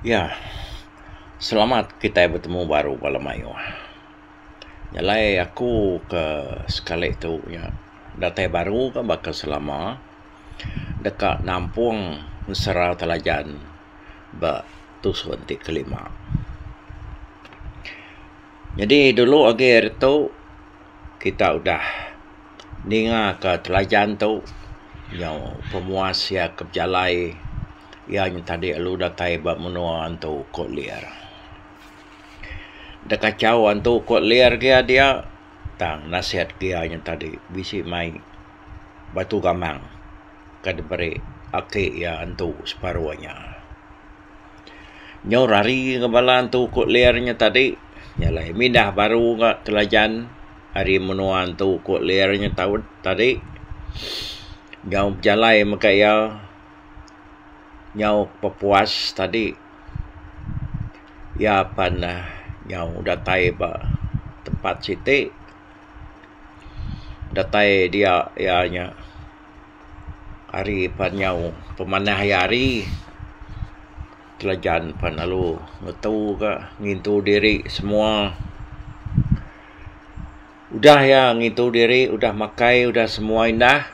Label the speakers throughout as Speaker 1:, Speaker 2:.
Speaker 1: Ya. Selamat kitai betemu baru bala mayuh. Nyalai aku ke sekali tu nya datai baru ka baka selama deka nampung ensera Telajan ba tusun ti kelima. Nyadi dulu agi ari tu kita udah ninga ka Telajan tu nyau pemuas iya ke bejalai iya nya tadi lalu datai ba menua antu Kok Lir. Da kachau antu Kok Lir gia dia tang nasit gia nya tadi bisi mai batu gamang ke diberi aki iya antu separuh nya. Nyau rari ga bala antu Kok Lir nya tadi nya alai mindah baru ga Telajan ari menua antu Kok Lir nya taun tadi nyau bejalai mega iya. Nyau pepuas tadi iya pan nyau datai ba tempat siti datai dia iya nya hari pan nyau pemanah iya hari Telajan pan lalu ngetu ka ngintu diri semua. Udah iya ngintu diri udah makai udah semua indah.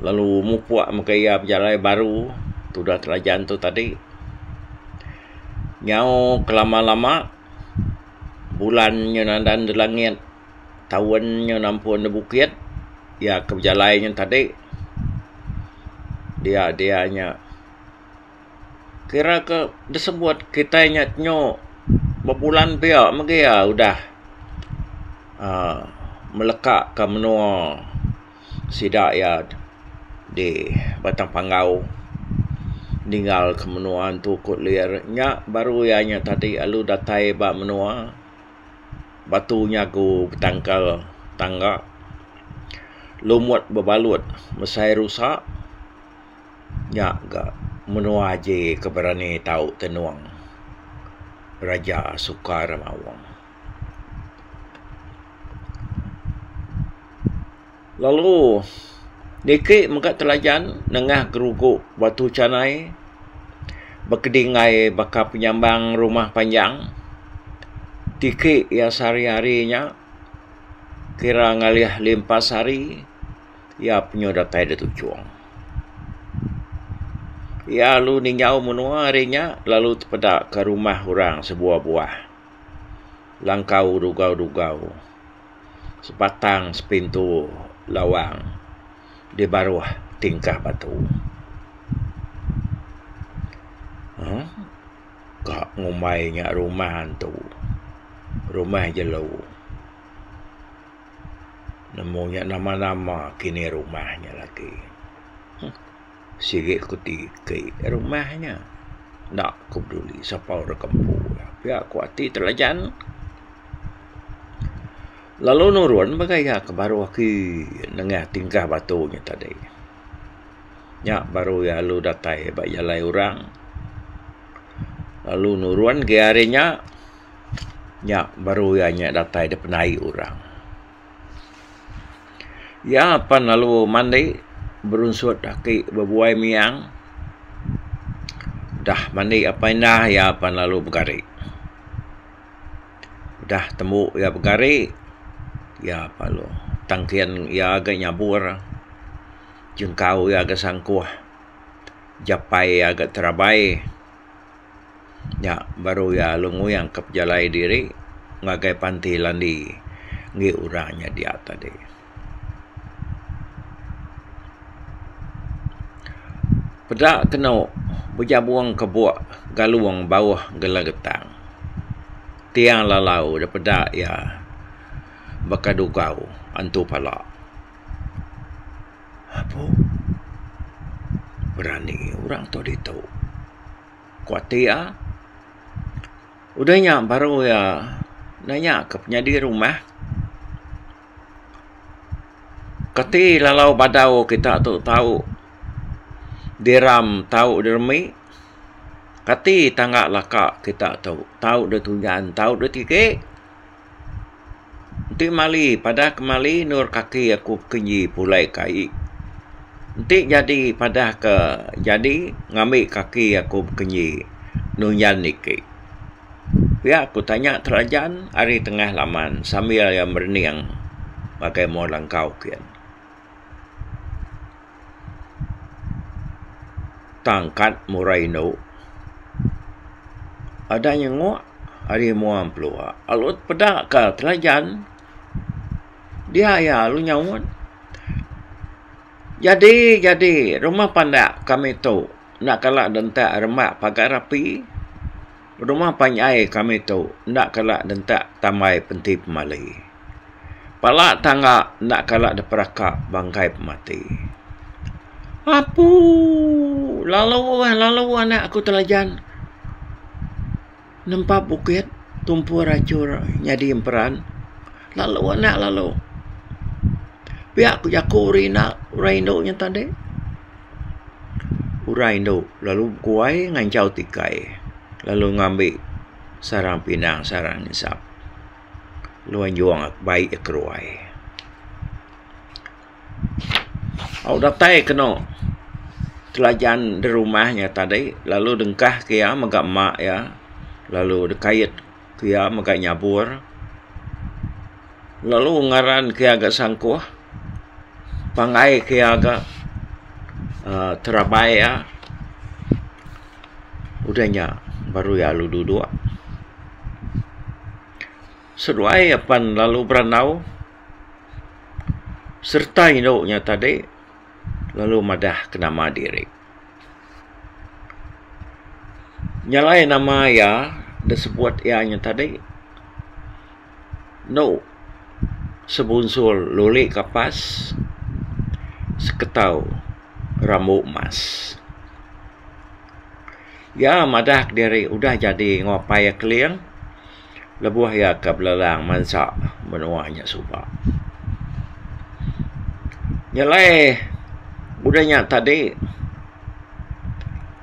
Speaker 1: Lalu mupuk mega iya bejalai baru tudah Telajan tu tadi. Nyau kelama-lama bulan nyu nandan da langit taun nyu nampun da bukit iya ke bejalai nyen tadi dia dia nya kira ke disebut kitai nya nyu bebulan pia megi iya udah uhh meleka ka menua. Sida iya di Batang Panggau ninggal ke menua entu ku lir nya baru iya nya tadi lalu datai ba menua Batu Nyagu betangkal tangga lumut bebalut mesai rusa nya ga menua aji ke berani tau tenung Raja Suka Remaung. Lalu niki mega Telajan nengah gerugu Batu Chanai bekedinggai baka penyambang rumah panjang tiki iya sehari-hari nya kira ngalih limpas hari iya penyu datai da tuchong. Iya lalu ninjau menua ari nya lalu tepeda ka rumah orang sebuah buah. Langkau dugau-dugau sebatang sepintu lawang di baruh tingkah batu. Uhh ka ngumbai nya rumah antu, rumah jelu. Nemu nya nama-nama kini rumah nya lagi. Sigi ku ti ke rumah nya enda ku peduli sapa orang ke empu pia ku ati Telajan. Lalu nurun mega iya ke baruh agi nengah tingkah batu nya tadi. Nya baru iya lalu datai ba jalai orang lalu nurun agi ari nya, nya baru iya nya datai da penaik orang. Iya pan lalu mandi berunsut aki bebuai miang dah mandi apai indah iya pan lalu begari. Dah tembu iya begari iya lalu tangkin iya ga nyabur jengkau iya ga sangkuh japai iya ga terabai. Nya baru iya lalu nguyang ke pejalai diri ngagai panti landi enggi orang nya dia tadi. Peda kenu bejabung ke buk galung bauh gelegetang. Tiang lalau da peda iya baka dugau antu pala. Apu berani orang tu ditu. Ku ati iya. Udah nya baru iya nanya ke penyadi rumah. Kati lalau badau kita tu tau diram tau diremi. Kati tangga laka kita tu tau ditunjan tau ditiki. Enti mali padah ke mali endur kaki aku bekenji pulai ke ai. Enti jadi padah ke jadi ngambi kaki aku bekenji. Nunjan niki? Pia ku tanya Telajan ari tengah laman sambil iya merening ngagai mua langkau kin. Tangkat murai indu ada nyenguk ari mua empelua lalu peda ka Telajan dia iya lalu nyaut jadi jadi rumah pandak kami tu enda kala dentak rembak pagar api. Rumah panjai kami tu enda kala nentak tambai penti pemali. Pala tangga enda kala diperaka bangkai pemati. Apuu lalu lalu anak aku Telajan nempa bukit tumpur achur nyadi emperan lalu anak lalu. Pia ku jaku orang ina orang indu nya tadi. Orang indu lalu beguai nganchau tikai lalu ngambi sarang pinang sarang insap lalu anjung bai iya keruai. Au datai kenu Telajan da rumah nya tadi lalu dengkah ke iya mega ema iya lalu dikait ke iya mega nyabur lalu ngaran ke iya ga sangkuh pangai ke iya ga uhh terabai iya udah nya baru iya lalu duduk. Seduai iya pan lalu berandau sereta indu nya tadi lalu madah ke nama diri. Nya alai nama iya da sebut iya nya tadi endo sebunsul luli kapas seketau rambu emas. Iya madah kediri udah jadi enggau apai iya keling lebuh iya ke belelang mansa menua nya suba. Nya alai udah nya tadi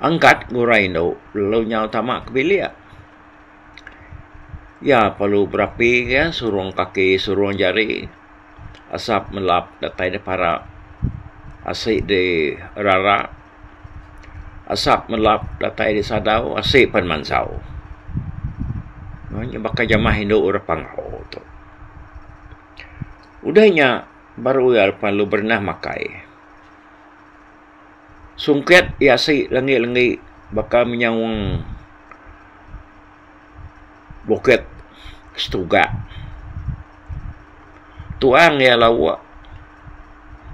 Speaker 1: angkat ngurai indu lalu nyau tama ke bilik. Iya perlu berapi ke surung kaki surung jari asap melap datai da para asi dirara asap melap datai da sadau asi pan mansau. Baka jamah indu ira panggau tu. Udah nya baru iya perlu berenah makai. Sungkit iya asi lenggi-lenggi baka menyaung bukit setuga. Tuang iya lauk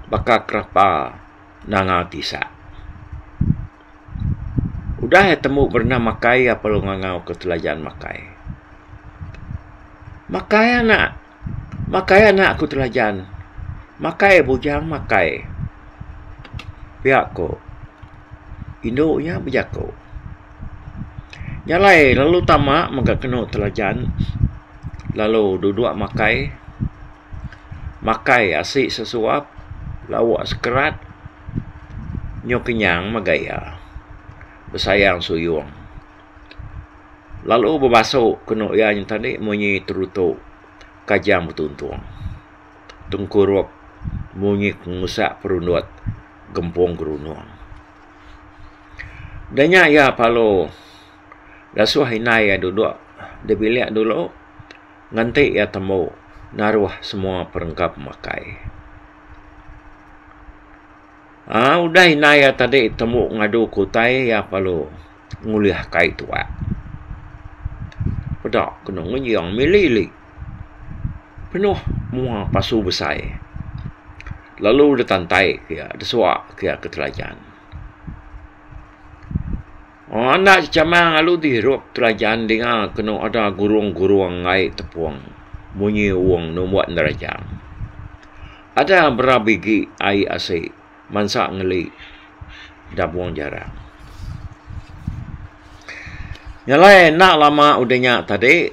Speaker 1: baka kerapa nanga tisa. Udah iya tembu berenah makai iya perlu ngangau ke telajan makai. Makai anak. Makai anak ku Telajan. Makai bujang makai. Pia ko indu nya bejaku. Nya alai lalu tama mega kenu Telajan lalu duduk makai. Makai asi sesuap lauk sekerat nyu kenyang mega iya besayang suyung. Lalu bebasu kenu iya nya tadi munyi terutu kajang betuntung. Tengkurup munyi ke ngusak perundut gempung gerunung. Da nya iya parlu dasuh indai iya duduk da bilik dulu nganti iya tembu naruh semua perengka pemakai. Aaa udah indai iya tadi tembu ngadu ke utai iya perlu ngulih kai tuak. Peda kenu ngenjing mili ili penuh mua pasu besai lalu ditantai ke iya disua ke iya ke telajan. Aaa enda chechamang lalu dihirup telajan dinga kenu ada gurung-gurung ai tepung munyi wong numbuk nerajang. Ada bera bigi ai asi mansa ngeli dabung jarang. Nya alai enda lama udah nya tadi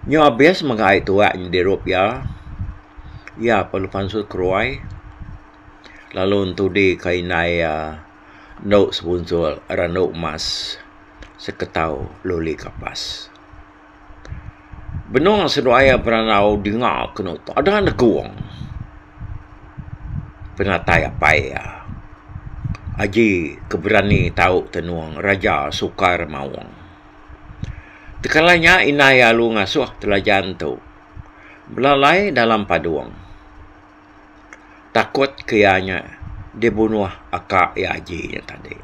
Speaker 1: nyu abis mega ai tuak nya dirup iya. Iya perlu pansut keruai lalu entudi ka indai iya endo sebunsul randu emas seketau luli kapas. Benung seduai iya berandau dinga kenu tada negung penatai apai iya. Aji ke berani tau tenung Raja Sukar Maung. Tekala nya indai alu ngasuh Telajan tu belalai dalam padung. Takut ke iya nya dibunuh aka iya Aji nya tadi.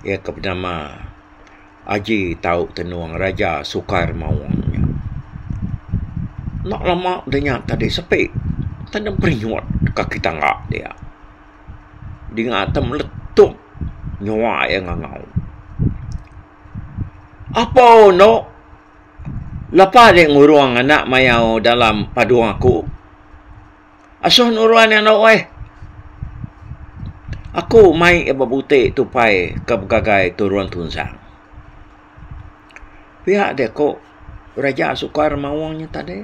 Speaker 1: Iya ke benama Aji tau tenung Raja Sukar Maung nya. Enda lama da nya tadi sepi tadem perinyut kaki tangga dia. Dinga te meletup nyua iya ngangau. Apo endo Lapa dek ngurung anak mayau dalam padung aku. Asuh nurun anu eh. Aku mai iya bebuti tupai ke begagai turun tunsang. Pia dek ko Raja Sukar Maung nya tadi.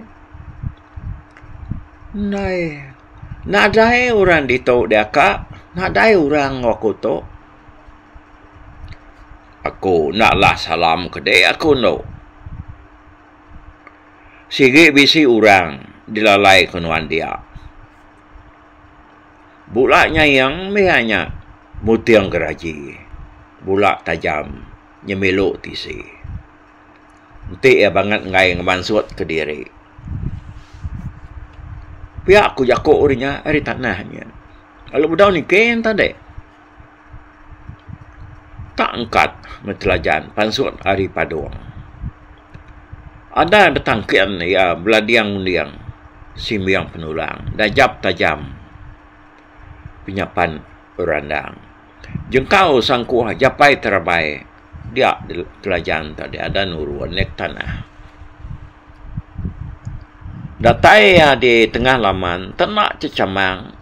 Speaker 1: Ndai nadai orang ditu diaka nadai orang enggau aku tu. Aku enda lah salam ke dek aku endo. Sigi bisi orang dilalai ke nuan dia. Bula nyaing mih iya nya muting geraji bula tajam nyemilu tisi. Enti iya bangat enggai ngemansut kediri. Pia ku jaku ari nya ari tanah nya. Lalu bedau niki enta dek. Tak angkat meh Telajan pansut ari padung. Ada betangkin iya belading unding simbing penulang dajap tajam penyapan randang. Jengkau sangkuh japai terabai dia Telajan tadi ada nurun nek tanah. Datai iya di tengah laman tena chechamang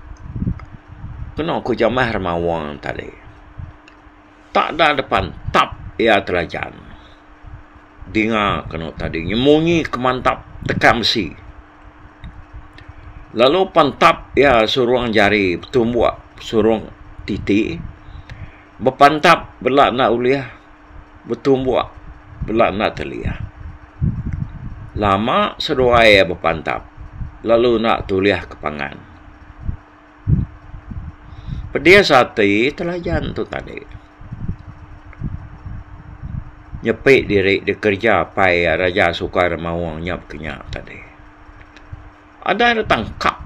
Speaker 1: kenu ku jamah remaung tadi. Tak da depan tap iya telajan. Dinga kenu tadi nyemunyi ke mantap tekang besi. Lalu pantap iya surung jari betumbuk surung titi bepantap bela enda ulih. Betumbuk bela enda telih. Lama seduai iya bepantap lalu enda tulih ke pangan. Pedis ati Telajan tu tadi. Nyepi diri dikereja apai iya Raja Sukai Remaung nya pekenya tadi. Adai ne tangkap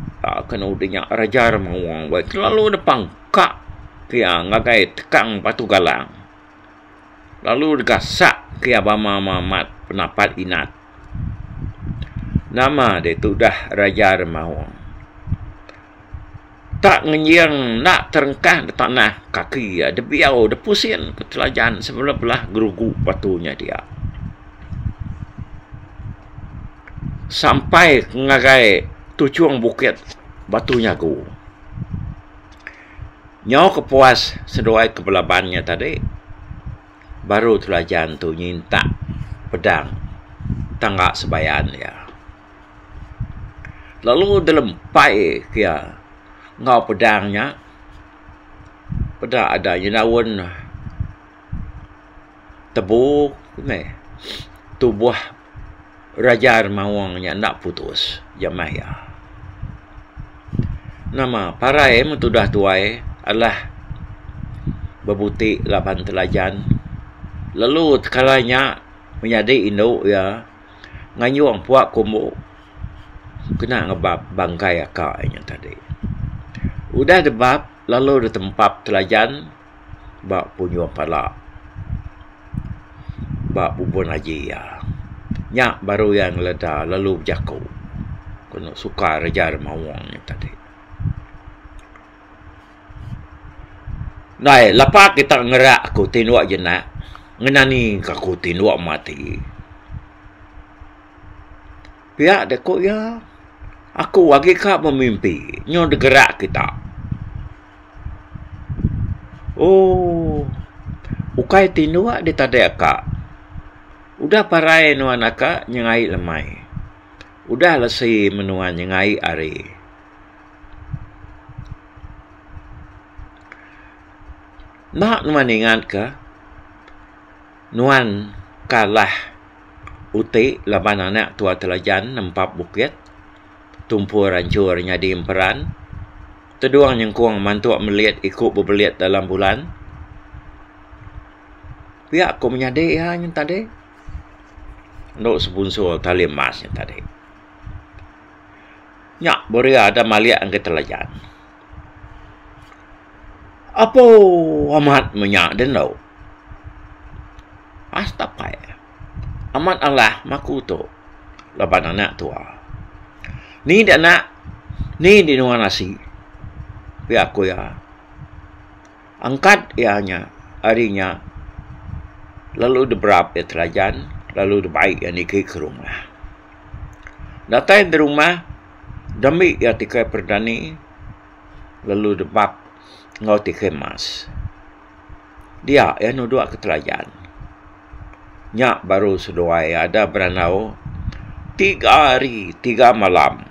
Speaker 1: kenu udi nya Raja Remaung kelalu ne pangka iya ngagai tekang Batu Galang. Lalu digasak ke iya bama amat penapat inat. Nama deh tudah Raja Remaung. Tak ngenjing enda terengkah da tanah kaki iya dibiau dipusin ke Telajan sebelah belah gerugu batu nya dia. Sampai ngagai tuchung bukit Batu Nyagu. Nyau ke puas seduai ke belaban nya tadi baru Telajan tu nyintak pedang tangga sebayan iya. Lalu dilempai ke iya enggau pedang nya peda ada nyenaun tebu meh tubuh Raja Remaung nya enda putus jamah iya. Nama parai meh tudah tuai alah bebuti laban Telajan lalu tekala nya menyadi indu iya ngayung pua kumbu kena ngebap bangkai aka iya nya tadi. Udah debap lalu ditempap Telajan. Ba punjung pala ba bubun aji iya. Nya baru iya ngeleda lalu bejaku kenu suka reja remaung nya tadi. Ndai lapa kita ngerak aku tinduk jenak ngenani ka aku tinduk mati. Pia deh ku iya aku agi ka bemimpi nyau degerak kita. Ooh ukai tinduk ditadai aka. Udah parai nuan aka nyengai lemai. Udah lesi menua nyengai hari. Enda nuan ingat ka nuan kalah uti laban anak tua Telajan nempap bukit tumpur anchur nyadi emperan. Tedung nyengkung mantuk melit iku bebelit dalam bulan. Pia ku menyadi iya nyen tadi. Endo sebunsul tali emas nya tadi. Nya beria da malik enggai telajan. Apo amat menya da endo. As tapai amat alah maku tu laban anak tua. Ni da anak ni di nuan asi pia ku iya. Angkat iya nya ari nya lalu diberap iya telajan lalu dibai iya niki ke rumah. Datai di rumah demi iya tikai perdani lalu debap enggau tikai emas. Dia iya nudok ke telajan. Nya baru seduai ada berandau tiga hari tiga malam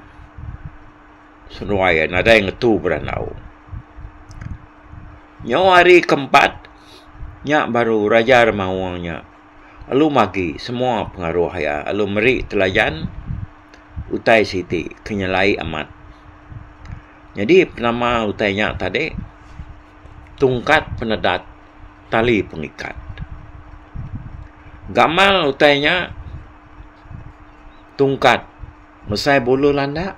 Speaker 1: seduai iya nadai ngetu berandau. Nyau hari ke empat nya baru Raja Remaung nya lalu magi semua pengaruh iya lalu meri telajan utai siti ke nyelai amat. Nyadi penama utai nya tadi tungkat penedat tali pengikat. Gamal utai nya tungkat mesai bulu landak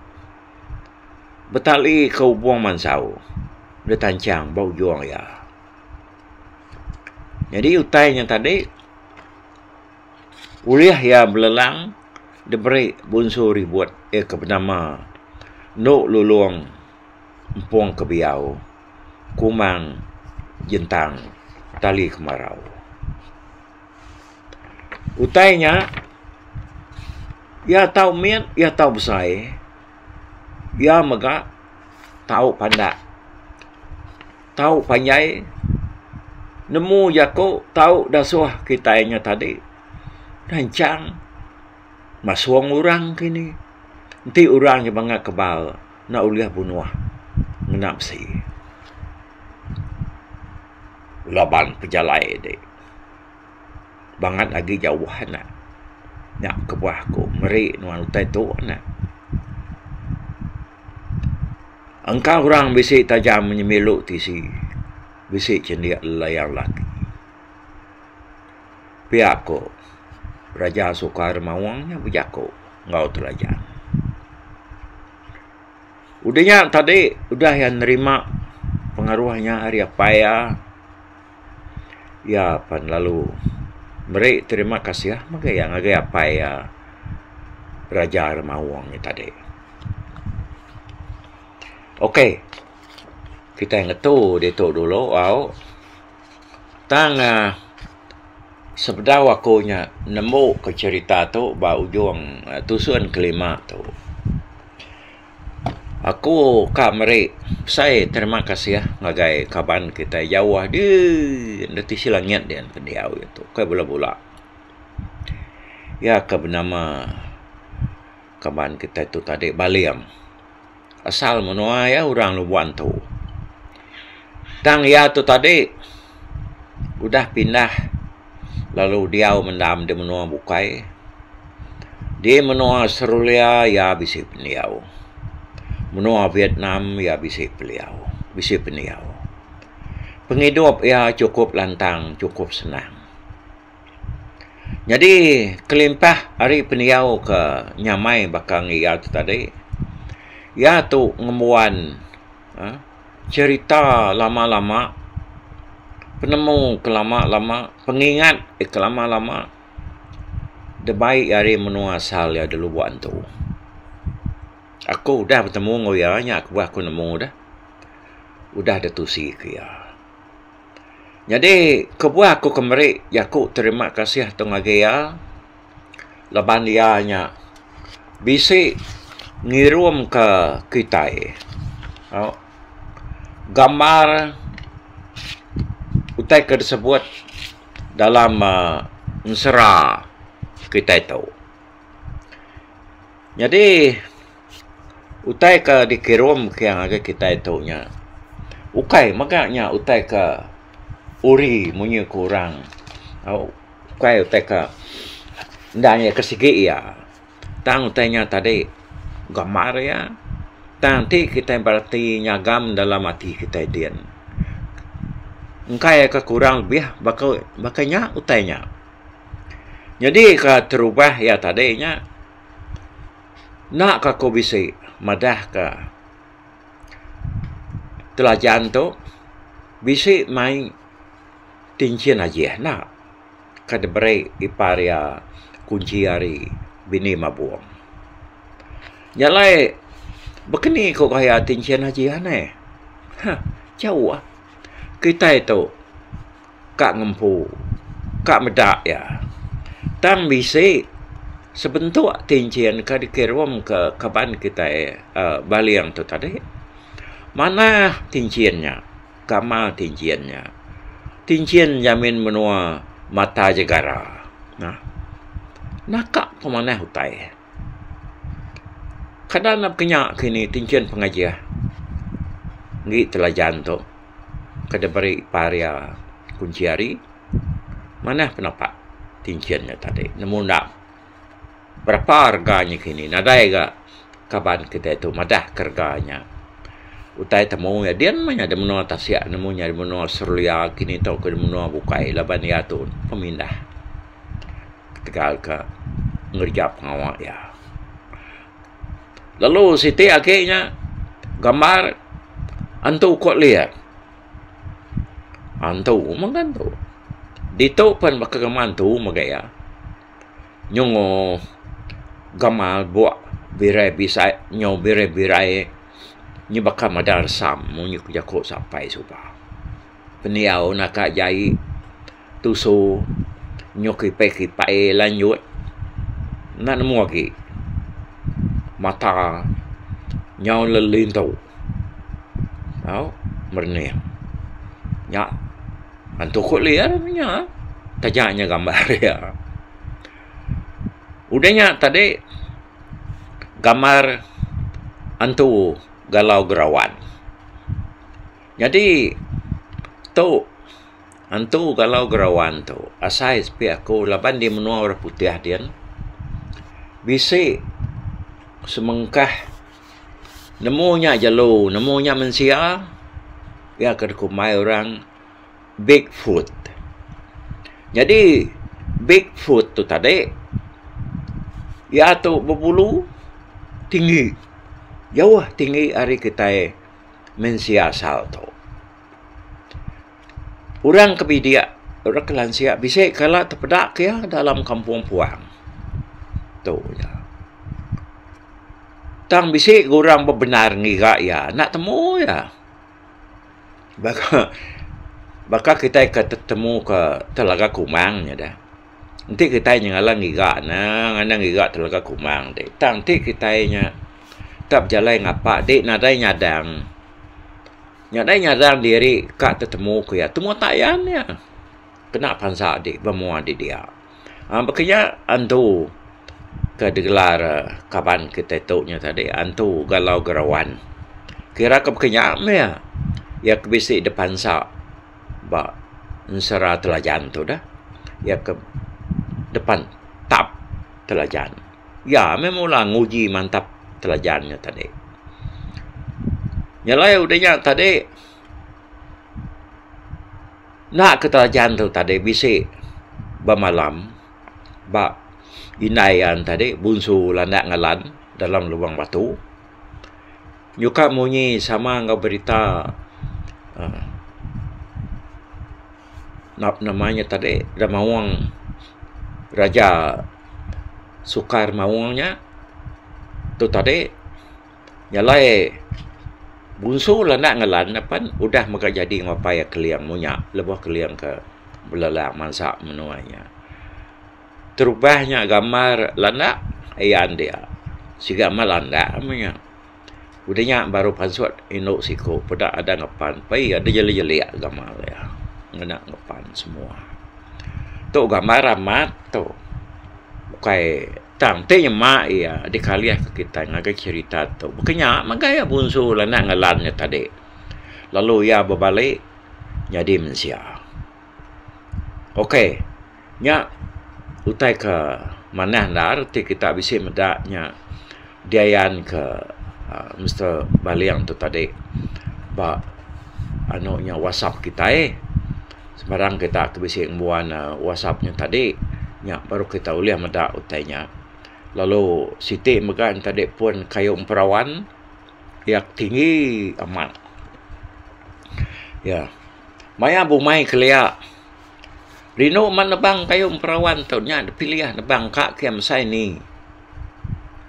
Speaker 1: betali ke ubung mansau ditanchang ba ujung iya. Nyadi utai nya tadi ulih iya belelang diberi bunsu ribut iya ke benama Endu Lulong Empung Kebiau Kumang Jentang Tali Kemarau. Utai nya iya tau mit iya tau besai iya mega tau pandak. Tau panjai nemu jaku tau dasuh kitai nya tadi rancang masung orang kini enti orang nya bangat kebal enda ulih bunuh ngena besi laban pejalai ti bangat agi jauh nya. Nya kebuah ku meri nuan utai tu ne. Engka orang bisi tajam nyemilu tisi bisi chendik layang laki. Pia ko Raja Suka Remaung nya bejaku enggau Telajan. Udah nya tadi udah iya nerima pengaruh nya ari apai iya, iya pan lalu meri terima kasih mega iya ngagai apai iya Raja Remaung nya tadi. Ok kitai ngetu ditu dulu au tang uhh sebedau aku nya nembu ke cherita tu ba ujung tusun kelima tu aku ka meri besai terima kasih ngagai kaban kitai jauh dih da tisi langit dian pendiau ditu kai bula bula iya ke benama. Kaban kitai tu tadi baling. Asal menua iya orang Lubok Antu. Tang iya tu tadi udah pindah lalu diau mendam di menua bukai. Di menua Australia iya bisi pendiau. Menua Vietnam iya bisi peliau bisi pendiau. Pengidup iya chukup lantang chukup senang. Nyadi kelimpah ari pendiau ke nyamai baka ngi iya tu tadi iya tu ngembuan uhh cherita lama lama penemu ke lama lama pengingat ke lama lama dibai ari menua asal iya da Lubok Antu. Aku udah betemu enggau iya nya kebuah aku nemu deh udah ditusi ke iya. Nyadi kebuah aku ke meri jaku terima kasih tu ngagai iya laban iya nya bisi ngirumka kitai au gambar utai ke disebut dalam uhh ensera kitai tu. Nyadi utai ke dikirum ke ngagai kitai tu nya ukai mega nya utai ke uri munyi ku orang ukai utai ke enda iya ke sigi iya tang utai nya tadi gambar iya. Tang enti kitai berati nyagam dalam ati kitai din. Engkai ka kurang lebih baka baka nya utai nya. Nyadi ka terubah iya tadi nya enda ka ku bisi madah ka telajan tu bisi mai tinchin ajih enda. Ka diberi ipar iya kunchi ari bini mabong. Nya alai bekeni ku gaya tinchin haji aneh. Hah jauh kitai tu ka ngempu ka meda iya. Tang bisi sebentuk tinchin ka dikirum ka kaban kitai uhh baling tu tadi manah tinchin nya. Gamal tinchin nya. Tinchin jamin menua mata jegara. Nah. Naka pemanah utai. Kada ne pekenya kini tinchin pengajih enggi telajan tu ke diberi ipar iya kunchi hari manah penapak tinchin nya tadi nemu enda. Berapa rega nya kini nadai ga kaban kitai tu madah ke rega nya. Utai temu iya din meh nya da menua tasik nemu nya da menua Australia kini tauka da menua bukai laban iya tu pemindah ketegal ka ngereja pengawa iya. Lalu siti agi nya gambar antu ko liek. Antu meh kan tu. Ditu pen baka gambar antu mega iya. Nyungu gamal buk birai bisai nyu birai birai nyi baka madar resam munyi ku jaku sapai suba. Pendiau naka jai tusu nyu kipai kipai lanjut enda nemu agi mata nyau lelintu tau merening nya. Antu ku liar nya taja nya gambar iya. Udah nya tadi gambar antu galau gerawan. Nyadi tu antu galau gerawan tu asai sepi aku laban di menua orang putih din bisi semengkah nemu nya jelu nemu nya mensia iya ke dikumbai orang big foot. Nyadi big foot tu tadi iya tu bebulu tinggi jauh tinggi ari kitai mensia asal tu. Orang ke bidik orang ke lansik bisi kala tepeda ke iya dalam kampung puang tu iya. Tang bisi ga orang bebendar ngiga iya enda temu iya. Baka baka kitai ke tetemu ke Telaga Kumang nya dah. Enti kitai nyengala ngiga ne anang ngiga Telaga Kumang ti. Tang enti kitai nya tak bejalai ngapa ti nadai nyadang. Nadai nyadang diri ka tetemu ku iya temu tayan iya. Kena pansa ti ba mua ti dia. Aaa baka nya antu ke digelar kaban kitai tu nya tadi antu galau gerawan. Kira ke baka nya meh iya. Iya ke bisi da pansa ba ensera Telajan tu dah. Iya ke depan tap Telajan. Iya meh mula nguji mantap Telajan nya tadi. Nya alai udah nya tadi. Enda ke telajan tu tadi bisi bemalam ba indai iya tadi bunsu landak ngalan dalam lubang batu. Nyuka munyi sama enggau berita uhh nama nya tadi da maung raja sukar maung nya tu tadi. Nya alai bunsu landak ngelan ne pen udah mega jadi ngapai keling munya lebuh keling ke belelang mansa menua nya. Terubah nya gambar landak ayan dia siga meh landak meh nya. Udah nya baru pansut indu siku peda ada ngepan pei ada jelik jelik gamal iya ngena ngepan semua. Tu gambar amat tu ukai. Tang ti nyema iya dikalih ke kitai ngagai cherita tu. Baka nya mega iya bunsu lanang ngelan nya tadi lalu iya bebali nyadi mensia. Ok nya utai ke manah endar ti kita bisi meda nya diayan ke. uhh Mister Baling tu tadi ba anu nya whatsapp kitai. Sebarang kita ke bisi ngembuan whatsapp nya tadi nya baru kita ulih meda utai nya. Lalu siti mega ne tadi pun kayu emperawan iya tinggi amat. Iya maya bumai kelia rindu amat nebang kayu emperawan tu nya dipilih nebang ka ke mesai ni.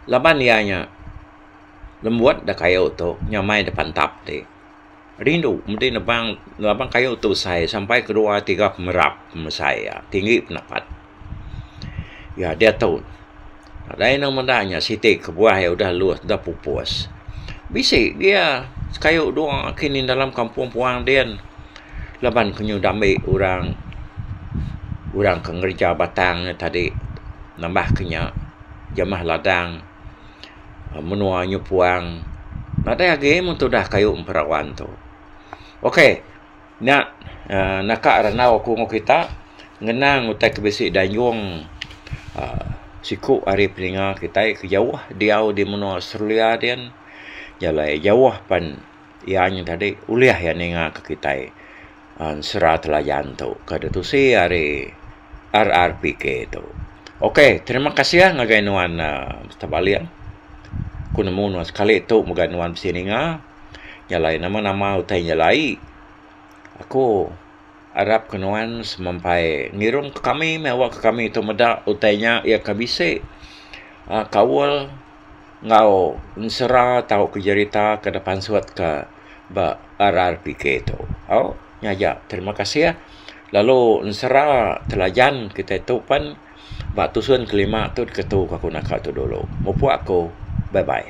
Speaker 1: Laban iya nya lembut da kayu tu nyamai da pantap ti. Rindu mesti nebang laban kayu tu besai sampai kedua tiga pemerap pemesai iya tinggi penapat. Iya diatu nadai ne meda nya siti kebuah iya udah lus udah pupus. Bisi dia sekayu dua kini dalam kampung puang din laban ke nyudah ambi orang orang ke ngereja batang ne tadi nambah ke nya jamah ladang menua nyu puang nadai agi meh tudah kayu emperawan tu. Ok nya uhh naka randau aku enggau kita ngenang utai ke bisi dayung uhh siku ari peninga kitai ke jauh diau di menua Australia din jalai jauh pan iya nya tadi ulih iya ninga ke kitai ensera telajan tu ke ditusi ari RRPK tu. Ok terima kasih ngagai nuan Mister Baling ku nemu nuan sekali tu mega nuan bisi ninga jalai nama nama utai nyelai aku arap ke nuan semampai ngirum ke kami meh awak ke kami tu meda utai nya iya ke bisi uhh kaul enggau ensera tauka jerita ke dipansut ka ba RRPK tu. Au nya aja terima kasih lalu ensera telajan kitai tu pen ba tusun kelima tu diketu ka aku naka tu dulu. Mupuk aku bye bye.